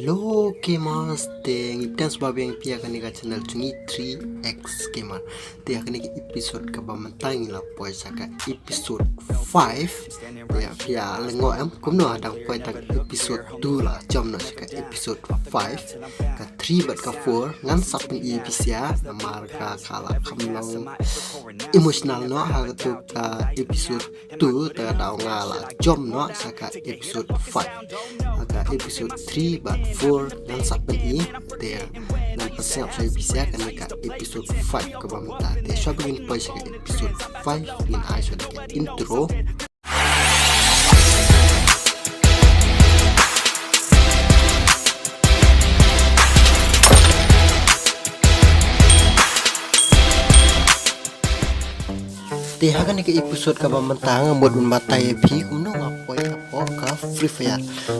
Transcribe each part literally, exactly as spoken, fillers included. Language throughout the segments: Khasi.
Hello gamers, te ngi thanks ba biang pia kane ka channel jong ngi three X Gamer. Te ha kane ka episode kaba mynta ngi la poi sha ka episode five. Te pia lyngngoh em, kumno hadang poi tang episode two la jump noh sha ka episode five. Ka three bad ka four ngan sa pyni pisa namar ka ka la kham long emotional noh ha kato ka episode two, te ka daw nga la jump noh sha ka episode five. Ha ka episode three bad four ngan sa pyni, te ngan pynsngap sha pisa kane ka episode five kaba mynta. Te shuwa ba ngin poi sha ka episode five ngin ai shuwa ka intro. Te ha kane ka episode kaba mynta nga mut ban batai ïa phi kumno nga poi hapoh ka Free Fire.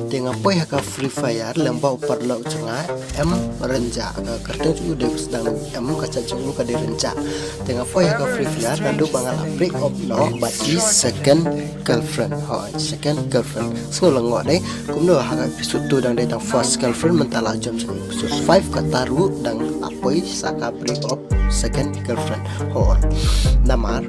Te nga poi ha ka Free Fire lem bad u paralok jong nga M Rynjah, ka kyrteng jong u dei ba sdang M, ka chat jong u ka dei Rynjah. Te nga poi ha ka Free Fire naduh ba nga la break up noh bad i second girlfriend. Hooid, second girlfriend. Sngewlyngngoh dei. Kumno ha ka episode two dang dei tang first girlfriend, mynta la jump sha ka episode five, kata ruh dang la poi sha ka break up second girlfriend. Hooid. Namar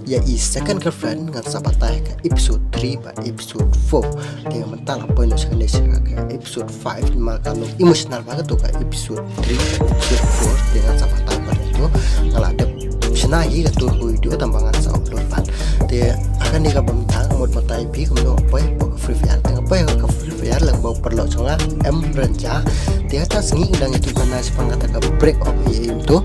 ïa i second girlfriend ngan sa batai ha ka episode three bad episode four. Te mynta la poi noh sha kane sha ka episode five namar ka long emotional bha kato ka episode three, episode four. Te ngan sa batai bad ïa kato. Nga la dep shna hi kato ka video tang ba ngan sa upload bad. Te ha kane kaba mynta nga mut batai ïa phi kumno nga poi hapoh ka Free Fire. Te nga poi ha ka Free Fire lem bad u paralok jong nga M Rynjah. Te hata sngi dang ïathuh khana shaphang kata ka break up ïa i to.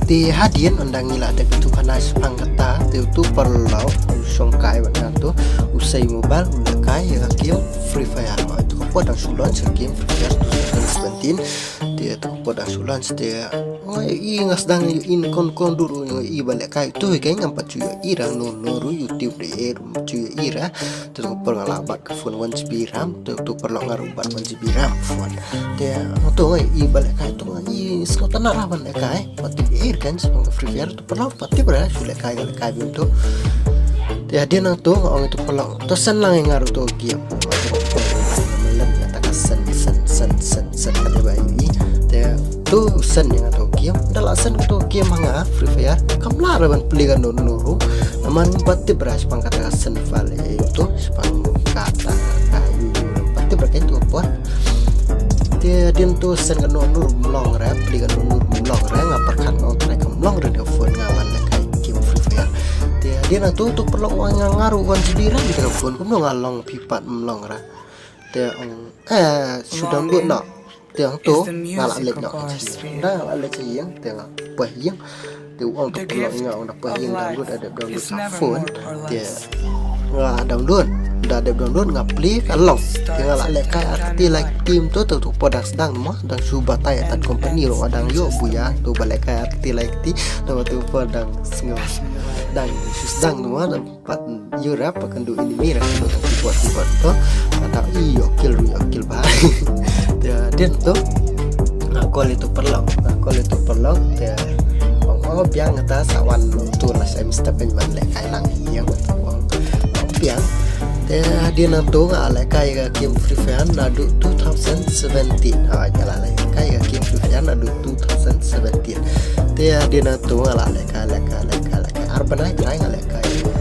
Te hadien ynda ngi la dep ïathuh khana shaphang kata, te uto u paralok u shongkai bad nga to, u sei mobile u lehkai ïa ka game Free Fire. Hooid, to ka por dang shu launch ka game Free Fire two thousand seventeen. Te to ka por dang shu launch te, oi, i nga sdang i, in kon kon dur i ba lehkai to hi, ka ngam pat ju ïohi ra, no no ruh YouTube de e ruh ju ïohi ra. Te to ka por nga la bat ka phone one G B RAM, te to ka por la nga ruh bat one G B RAM phone. Te to, oi, i ba lehkai to, i sngewtynnat ra ban lehkai. Pat tip ei kan shaphang ka Free Fire, to paralok pat tip ra shu lehkai ka lehkai bym to. Te hadien nangto nga ong ïa to paralok, to send lang ïa nga ruh to game. Lem ïa ta ka send, send, send, send, send ka dei ba ïohi. Te to send ïa nga to game. Da la send to game ha nga Free Fire, kam lah ra ban plie kano kano ruh. Namar ngim pat tip ra shaphang kata ka send file ïa to, shaphang kata ka ïohi, ngim pat tip ra kein to ka por. Te hadien to send kano kano ruh ym long re, plie kano kano ruh ym long re, nga pyrkhat nga ong trai kam long re da ka phone nga ban lehkai game Free Fire. Te hadien nangto to paralok ong ïa nga ruh one G B RAM da ka phone, kumno nga long phi pat ym long re. Te ong, eh, shu download noh. Te ong to nga la leit noh. Nga la leit sha ïing, te nga poi ïing. Te u ong to paralok ïa nga, ong da poi ïing download, da dep download ha phone. Te nga download, da dep download nga plie ka long. Te nga la lehkai ar kti lai kti kumto, te to ka por dang sdang mo, dang shu batai ïa ta company ruh dang ïoh buya, to ba lehkai ar kti lai kti, to ba to ka por dang sngew, dang shu sdang mo, dang pat ïoh ra, pat kynduh enemy ra, kynduh tang keyboard, keyboard to. Nga thaw i ïoh kill ruh ïoh kill bha. Te hadien to nga call ïa to paralok, nga call ïa to paralok, te ong, oh biang, kata sa wan to la sha Mister Peng ban lehkai lang ïa nga, ong biang. Te hadien nangto nga lehkai ka game Free Fire naduh two thousand seventeen. Ha, nga la lehkai ka game Free Fire naduh two thousand seventeen. Te hadien nangto nga la lehkai, lehkai, lehkai, lehkai ar bnai trai nga lehkai game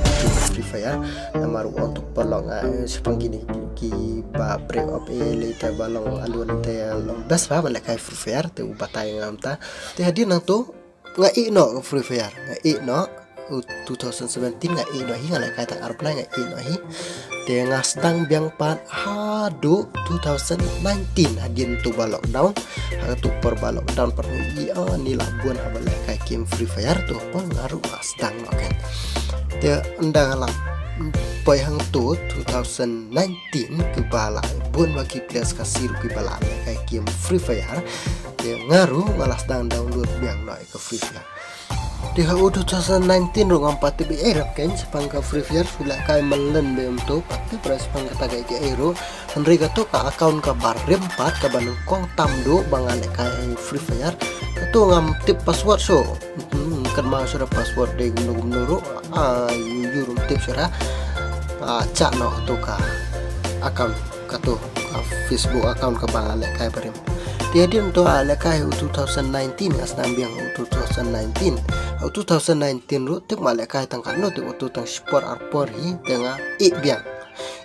Free Fire. Namar u ong to paralok nga, eh, shaphang kine kiba break up eh, lei te ba long alun te long best bha ban lehkai Free Fire, te u batai ïa nga mynta. Te hadien nangto nga ïeh noh Free Fire, nga ïeh noh. U two thousand seventeen nga ïeh noh hi, nga lehkai tang ar bnai nga ïeh noh hi. Te nga sdang biang pat haduh two thousand nineteen, hadien to ba lockdown. Ha kato ka por ba lockdown pat nga ïeh, ah, ni la bun haba lehkai game Free Fire, to ka por nga ruh nga sdang noh kein. Te ynda nga la poi hangto two thousand nineteen, kiba la bun bha ki players Khasi ruh kiba la lehkai game Free Fire. Te nga ruh nga la sdang download biang noh ïa ka Free Fire. Te ha u two thousand nineteen ruh ngam pat tip ei ei ruh kein shaphang ka Free Fire, shu lehkai mlien bha, ym to pat tip ra shaphang kata kaei kaei ruh. Hynrei kato ka account kaba rim pat, kaba nyngkong tam duh ba nga lehkai Free Fire, kato ngam tip password shuh. Hmm, kynmaw shuh ra password dei kumno kumno ruh. Ah, ïoh ïoh ruh ym tip shuh ra. Ah, chah noh kato ka account, kato Facebook account kaba nga lehkai barim. Te hadien to nga lehkai u two thousand nineteen, nga sdang biang u two thousand nineteen. U two thousand nineteen ruh tip nga lehkai tang katno, tip uto tang shipor arpor hi, te nga ïeh biang.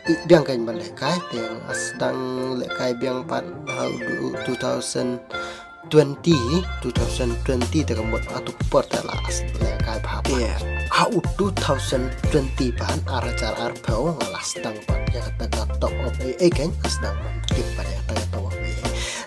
Ïeh biang kein ban lehkai, te nga sdang lehkai biang pat ha u two thousand twenty, two thousand twenty te ka mut ha uto u por te la sdang lehkai bha pat. Te ha u two thousand twenty pat, ar hajar arphew, nga la sdang pat ïa kata ka Top Up A I kein, nga sdang ban tip pat ïa kata ka Top Up A I.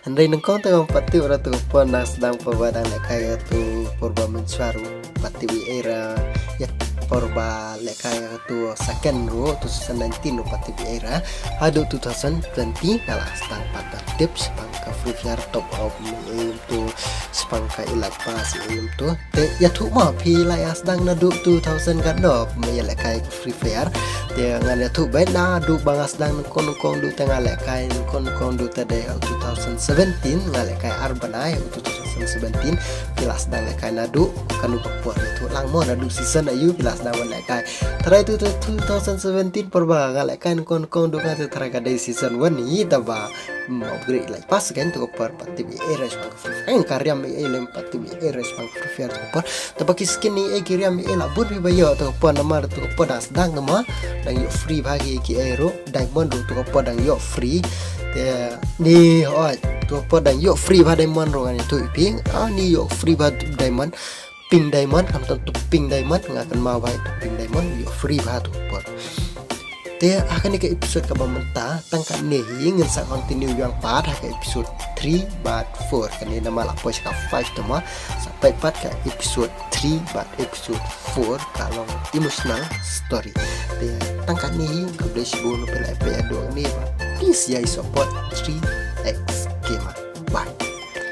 Hynrei nyngkong te ngam pat tip ruh, uto u por nga sdang pat ba dang lehkai, uto u por ba mynshuwa ruh pat tip A I ruh, ïa por ba lehkai uto u second ruh, two thousand nineteen ruh pat tip A I ruh. Haduh two thousand twenty nga la sdang pat ban tip shaphang ka Free Fire Top Up, ïa uto, shaphang ka Elite Pass, ïa uto. Te ïathuh mo, phi la ïa sdang naduh two thousand katno ba ïa lehkai ka Free Fire? Te ngan ïathuh beit, naduh ba nga sdang nyngkong nyngkong, duh te nga lehkai nyngkong nyngkong duh te dei ha u two thousand seventeen, nga lehkai ar bnai ha u two thousand seventeen. Phi la sdang lehkai naduh kano ka por? Ïathuh lang mo, naduh season aïu phi la sdang ban lehkai? Tharai tu, tu two thousand seventeen por ba nga lehkai nyngkong nyngkong duh nga, te tharai ka dei season one hi, te ba, hmm, upgrade Elite Pass kein, uto u por pat tip A I ruh shaphang ka Free Fire. Ka riam A I lem pat tip A I ruh shaphang ka Free Fire uto u por. Te ba ki skin A I, ki riam A I la bun hi ba ïoh uto u por, namar uto u por dang sdang, namar dang ïoh free bha ki, ki A I ruh, diamond ruh uto u por dang ïoh free. Te ni, hooid, uto u por dang ïoh free bha diamond ruh, ngan ïathuh ïa phi. Ah, ni ïoh free bha diamond. Pink diamond, khamtam uto u pink diamond, nga kynmaw bha ïa uto u pink diamond, ïoh free bha uto u por. Te ha kane ka episode kaba mynta, tang katne hi, ngin sa continue biang pat ha ka episode three bad four. Kane namar la poi sha ka five te mo, sa peit pat ka episode three bad episode four, ka long emotional story. Te tang katne hi, khublei shibun, phi la peit haduh kane bad please ïa support three X Gamer.